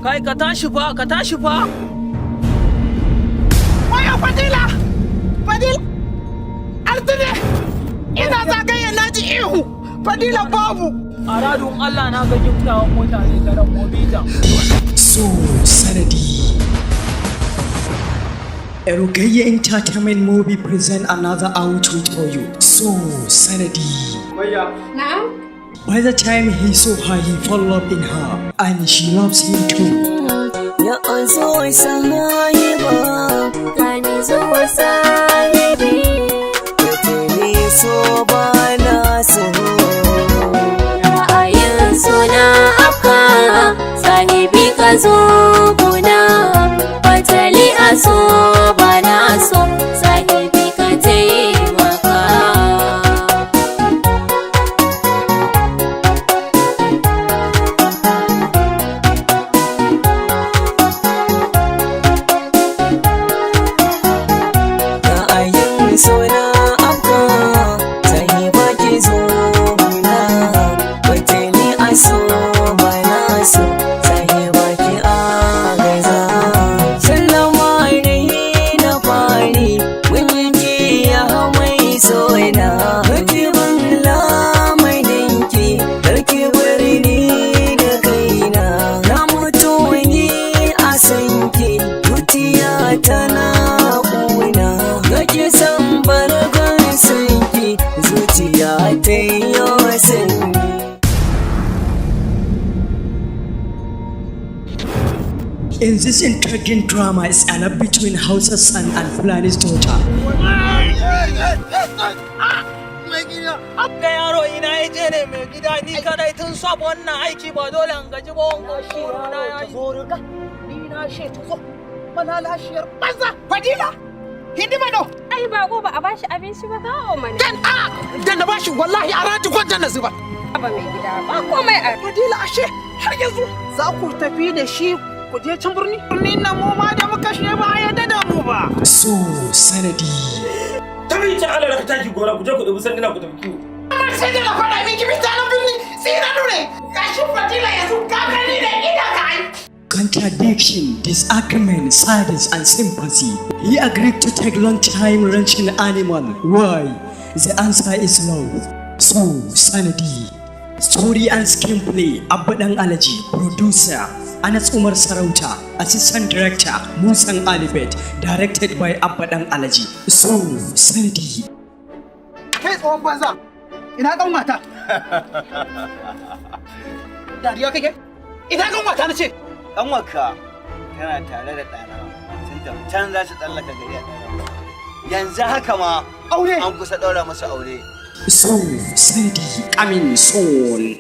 Kai, ka tashi fa, ka tashi fa. Waya Fadila! Fadila! Altine! Ina zagaye na ji ihu! Fadila babu! A radun Allah na ga giftawan mutane ta nan mobita. So Sanadi. Erugaya Entertainment Movie present another outreach for you. So Sanadi. Na'am. By the time he saw her, he fell love in her, and she loves him too. Ya zo sahiba. Gani zo sahibi. Ni so ba na so. Ra'ayin suna afka, sahibi ka zo guna. Fatali a so ba na so, sahibi ka taimaka. Ra'ayin suna afka, sahiba ki zo guna. Batali a so ba na so, sahiba ki agaza. Sallama rai na fari, mun ki ya mai sona. Mutumin lamarinki, karki bari ni da kaina. Na mutu ni a sanki, zuciya tana ƙuna. Kake san bargon sanki, zuciya ta yi sanyi. In this intriguing drama is a love between Hausa's son and Fulani's daughter. Ga yaro ina ya je ne mai gida, ni kadai tun sab wannan aiki ba dole in gaji ba, wangon koro na ya yi. Zo riga! Ni na she ta zo! Malalashiyar banza! Fadila! Hindima no! Ai bako ba a bashi abinci ba, kawo mana. Dan a! Dan na bashi wallahi a rati gwanjan na zuba! Ba mai gida ba komai a Fadila, ashe har yanzu za ku tafi da shi ku je can birni? Birnin nan mu ma da muka she ba a yadda da mu ba. So Sanadi. Tabi ta Allah ka taki gora, ku je ku dubi sanduna ku tafi kiwo. Amma sai da na faɗa miki mutanen birni tsinanu ne! Gashi Fadila yanzu ka gani da idan ka ai! Contradiction, disagreement, sadness, and sympathy. He agreed to take long time ranching animal. Why? The answer is love. So Sanadi. Story and screenplay, Abba Dan Alaji, producer Anas Umar Sarauta, assistant director Musan Alibet, directed by Abba Dan Alaji. So Sanadi. Kai tsohon banza! Ina kan mata? Dariya kake? Ina kan mata na ce? Ƙanwarka tana tare da ɗana, sun tafi can za su tsallaka gari a ɗaura. Yanzu haka ma Aure! an kusa ɗaura masa aure. So Sanadi coming soon.